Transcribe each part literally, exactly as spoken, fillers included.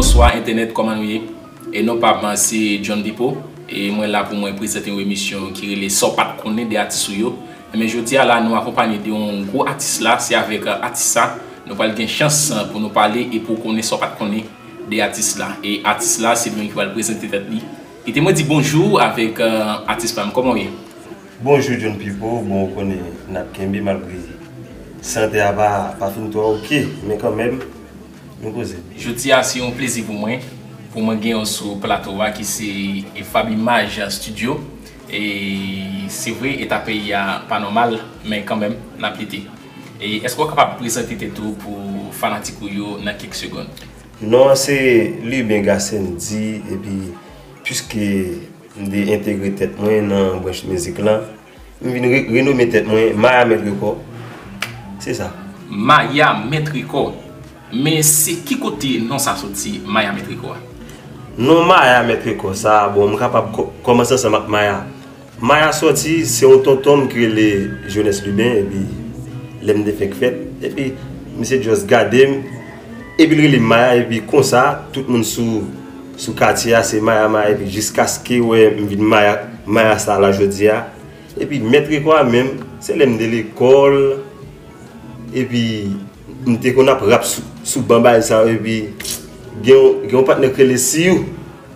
Bonswa entènèt, kòman nou ye? E non pa m, se John Pipo. E mwen la pou mwen prezante yon emisyon ki rele Sa w pa t konnen de atis ou yo. Men jodi a la, nou akonpanye de yon gwo atis la, se avèk, euh, atis sa, nou pral gen chans, euh, pou nou pale e pou konnen sa w pa t konnen de atis la. E atis la, se li menm ki pral prezante tèt li. Kite mwen di bonjou avèk, euh, atis pa m. Kòman w ye? Bonjou John Pipo, bon ou konnen n ap kenbe malgre sante a pa, pa fin twò oke, men kanmenm, nou poze. Jodi a se yon plezi pou mwen, pou mwen gen w sou plato a ki se Fab Image Studio. E se vre, eta peyi a pa nòmal, men kanmenm, n ap lite. E èske w kapab prezante tèt ou pou fanatik ou yo nan kèk segonn? Non an se Luben Gassendy, epi piske m te entegre tèt mwen nan branch mizik lan, m vin re- renome tèt mwen Maya Mèt Rekò. Se sa. Maya Mèt Rekò. Men se ki kote non sa soti, Maya Mèt Rekò a? Non Maya Mèt Rekò sa, bon, m kapab kò- kòmanse ansanm ak Maya. Maya sòti, se yon tonton m ki rele Jones Luben, epi lè m te fèk fèt, epi misye just gade m, epi l rele m Maya, epi konsa, tout moun sou, sou katye a, se Maya, Maya, epi jiskaske wè m vin Maya, Maya sa la jodi a. Epi mèt rekò a menm, se lè m te lekòl, epi m te konn ap rap sou, sou ban bagay sa yo, epi gen yon, gen yon patnè k rele Siyou.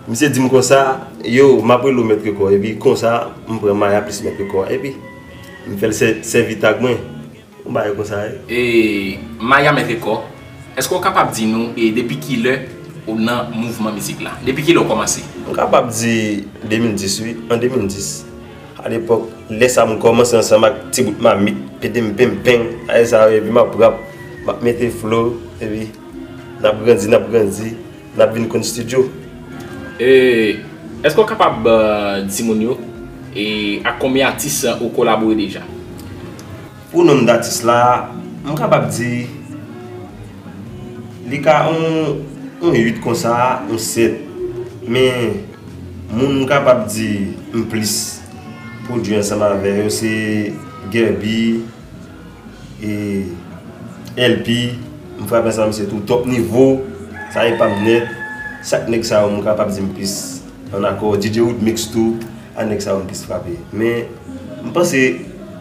Misye di m konsa, yo, m ap rele w mèt rekò, epi konsa, m pran Maya plis mèt rekò a, epi m fè l sè- sèvi tag mwen. Yon bagay konsa, wi. E, Maya mèt rekò, èske w kapab di nou, e, depi kilè ou nan mouvman mizik la? Depi kilè w kòmanse? M kapab di de mil dis, wi, an de mil dis. Alepòk, lè sa m kòmanse ansanm ak Ti Bout Mamit, Pedenm Penm Peng, ay sa yo, epi m ap rap, m ap mete flow, epi n ap grandi, n ap grandi, n ap vin konn estidyo. E, èske w kapab, eh, di moun yo, e, ak konbyen atis ou kolabore deja? Pou nonm datis la, m kapab di li ka yon, yon uit konsa, yon sèt. Men moun m kapab di m plis pwodui ansanm avè yo se Gerby, e, L P, m frape ansanm misye tou, Top Nivo, sa e pa m nèt. Sak nèg sa yo m kapab di m plis an akò, D J Woodmix tou, a nèg sa yo m plis frape. Men m panse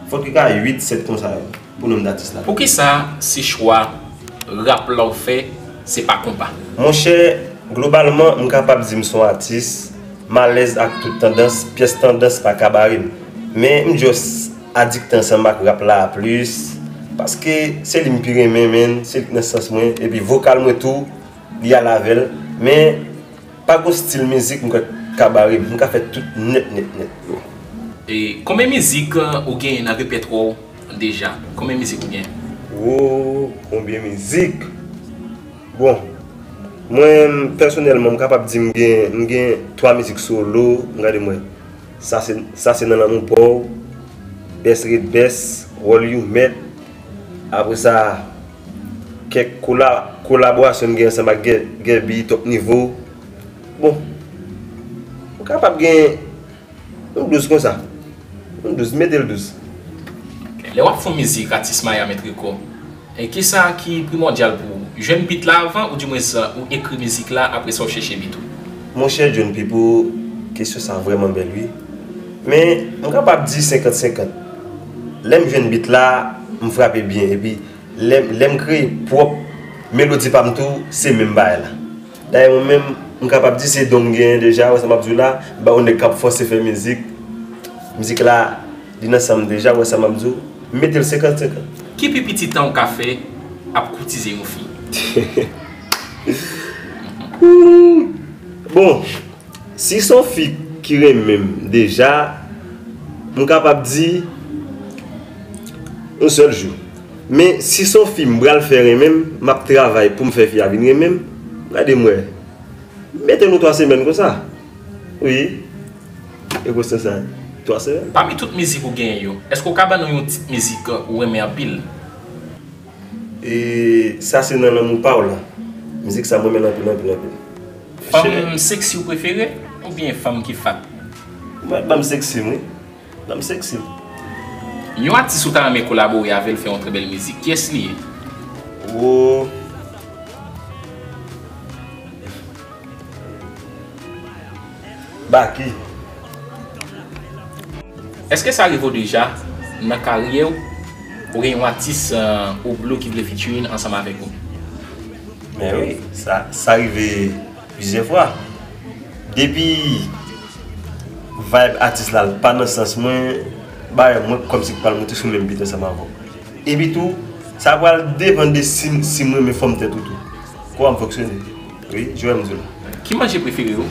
fòk li ka uit, sèt konsa yo pou nonm datis la. Poukisa se chwa rap la w fè, se pa konpa? Monchè, globalman, m kapab di m se yon atis, m alèz ak tout tandans, pyès tandans pa ka bare m. Men m just adikte ansanm ak rap la plis, paske se li m pi renmen, men se li k nan sans mwen, epi vokal mwen tou, li al avè l. Men pa gon stil mizik m kwè k ka bare m. M ka fè tout nèt, nèt, nèt. E konbyen mizik, eh, ou genyen nan repètwa w deja? Konbyen mizik ou genyen? Wo, konbyen mizik? Bon, mwen, pèsonèlman, m kapab di m gen, m gen twa mizik solo, m gade m wè. Sa se, Sa se nan lanmou pa w, Best Red Best, Wòl You Mèt. Apre sa, kèk kola- kolaborasyon m gen ansanm ak Gè- Gèbi, Top Nivo. Bon, ou kapab gen yon douz konsa. Yon douz, mete l douz. Lè w ap fè yon mizik, atis Maya Mèt Rekò, e kisa ki primòdyal pou ou? Jwenn bit la avan, oudimwens ou ekri mizik la, apre sa w chèche bit ou? Monchè John Pipo, kesyon sa vrèman bèl wi. Men, m kapab di senkant senkant. Lè m jwenn bit la, m frape byen, epi lè, lè m kreye pwòp melodi pa m tou, se menm bagay la. Dayè mwen menm, m kapab di se don m genyen deja, wè sa m ap di w la, m pa yon nèg k ap fòse fè mizik. Mizik la, li nan san m deja, wè sa m ap di w, m mete l senkant senkant. Ki pi piti tan w ka fè ap koutize yon fi? Bon, si se yon fi ki renmen m deja, m kapab di yon sèl jou. Men si se yon fi m pral fè renmen m, m ap travay pou m fè fi a vin renmen m, gade m wè. Mete nou twa semèn konsa. Wi. E konsa sa, twa semèn. Pami tout mizik ou genyen yo, èske w ka ban nou yon tit mizik ou renmen anpil? E sa se Nan Lanmou Pa W la. Mizik sa mwen renmen l anpil, anpil, anpil. Fanm seksi w prefere oubyen fanm ki fat? Mwen, ban m seksi m wi. Ban m seksi m. Yon atis ou ta renmen kolabore avè l fè yon trè bèl mizik, kiyès li ye? Wo. Aki. Èske sa rive w deja nan karyè w, ou gen yon atis, euh, ou blo ki vle featuring ansanm avèk ou? Men wi, sa, sa rive plizyè fwa. Depi vibe atis la pa nan sans mwen, bagay mwen kòmsi k pral monte sou menm bit ansanm avè w. Epi tou, sa pral depann de si, si m renmen fòm tèt ou tou. Kòman m fonksyone. Wi, jwè m di w la. Ki manje prefere w?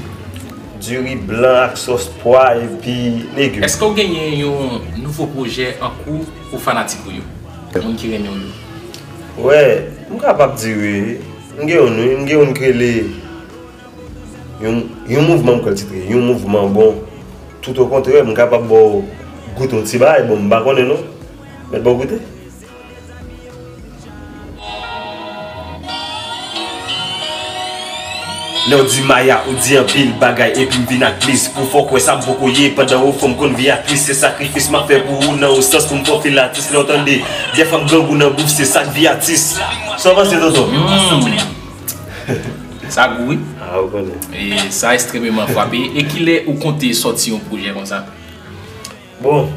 Diri blan ak sòs pwa epi legim. Èske w genyen yon nouvo pwojè an kou pou fanatik ou yo? Moun ki renmen w yo. Wè, m kapab di wi. M gen youn wi, m gen youn ki rele yon, yon mouvman m kwè l titre, yon mouvman bon. Tout okontrè, m kapab ba w goute yon ti bagay, bon, m pa konnen non. Mèt ba w goute. Lè w di Maya, ou di anpil bagay, epi m vin ak plis. Pou fè w kwè sa m poko ye, pandan ou fè m konn vi aktris. Se sakrifis m ap fè pou ou nan yon sans pou m fè w feel atis. Lè w tande, dèfwa m grangou nan bouf, se sa k vi atis. Sa w panse, tonton? Hmm. Sa gou, wi. Ah, ou konnen. E sa ekstrememan frape. E kilè ou konte sòti yon pwojè konsa? Bon,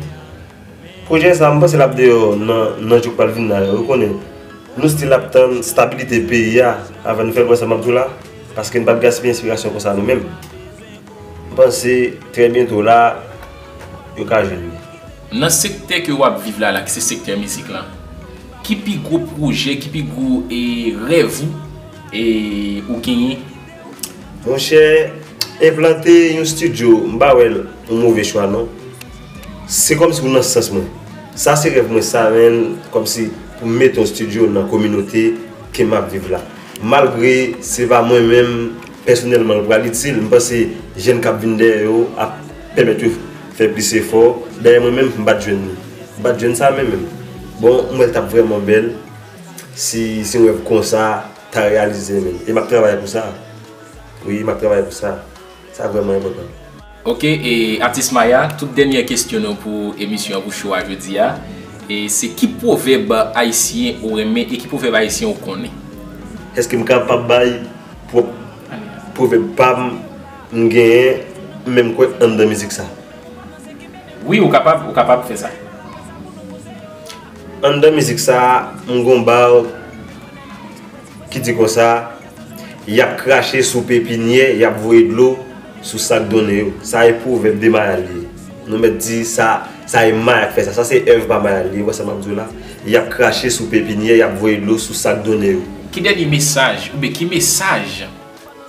pwojè sa, m panse l ap deyò nan, nan jou k pral vin la yo. Ou konnen, nou still ap tann stabilite peyi a avan n fè l, wè sa m ap di w la, paske n p ap gaspiye enspirasyon konsa nou menm. M panse trè byento la, yo ka jwenn li. Nan sektè ke w ap viv la, la, ki se sektè mizik lan, ki pi gwo pwojè, ki pi gwo, e, rèv ou, e, ou genyen? Monchè, enplante yon estidyo, m pa wè l yon move chwa non. Se kòmsi ou nan sans mwen. Sa se rèv mwen sa, menn, kòmsi pou m mete yon estidyo nan kominote ke m ap viv la. Malgre se pa mwen menm pèsonèlman l pral itil, m panse jèn k ap vin dèyè yo ap pèmèt yo fè plis efò. Dayè mwen menm, m pa t jwenn li. M pa t jwenn sa menm menm. Bon, m wè l t ap vrèman bèl si, si yon rèv konsa ta reyalize menm. E m ap travay pou sa. Wi, m ap travay pou sa. Sa vrèman enpòtan. Ok, e atis Maya, tout dènyè kesyon nou pou emisyon an, pou show a jodi a. E se ki pwovèb ayisyen ou renmen e ki pwovèb ayisyen ou konnen? Èske m kapab bay pwòp pwovèb pa m, m genyen, m menm kwè anndan mizik sa? Wi, ou kapab, ou kapab fè sa. Anndan mizik sa, m gon ba w ki di konsa, y ap krache sou pepinyè, y ap voye dlo sou sa k donnen yo. Sa e pwovèb de Maya l ye. Nou mèt di sa, sa e Maya k fè sa. Sa se èv pa Maya l ye, wè sa m ap di w la. Y ap krache sou pepinyè, y ap voye dlo sou sa k donnen yo. Ki dènye mesaj, oubyen ki mesaj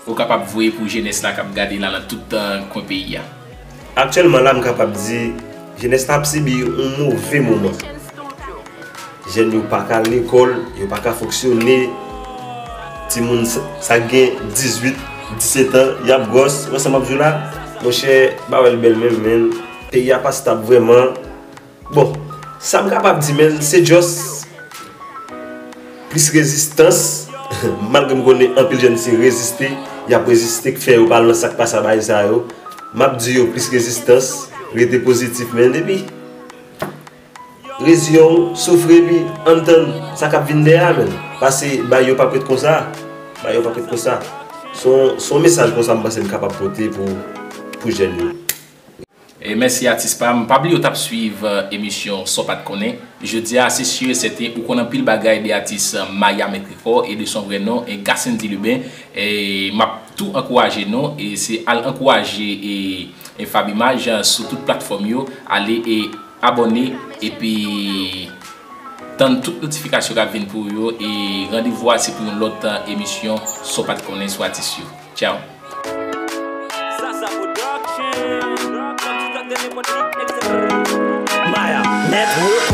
ou kapab voye pou jenès la k ap gade la nan tout, euh, kwen peyi a? Aktyèlman la, m kapab di, jenès la ap sibi yon move moman. Jèn yo pa ka al lekòl, yo pa ka fonksyone. Timoun sa, sa gen dizuit, disèt an, y ap gwòs, wè sa m ap di w la? Monchè, bagay bèl menm, menn. Peyi a pa stab vrèman. Bon, sa m kapab di, menn, se just plis rezistans. Malgre m konnen anpil jèn se reziste, y ap reziste k fè yo pa al nan sa k pa sa bagay sa yo. M ap di yo plis rezistans, rete pozitif, menn, epi reziyen w, soufri, epi ann tann sa k ap vin dèyè a, menn. Pase bay yo p ap ret konsa. Bay yo p ap ret konsa. Se yon, se yon mesaj konsa m panse m kapab pote pou, pou jèn yo. E mèsi atis pa m. Pa bliye w t ap swiv, euh, emisyon Sa w pa t konnen. Jodi a, se si e sèten, ou konn anpil bagay de atis, euh, Maya Mèt Rekò e de son vrè non, e Gassendy Lubin. E m ap tou ankouraje nou, e se al ankouraje, e, e Fab Image, euh, sou tout platfòm yo. Ale e abòne, epi tann tout notifikasyon k ap vin pou ou yo, e randevou a se pou yon lòt, euh, emisyon Sa w pa t konnen sou atis yo. Tchao. Zaza Production. Maya Network.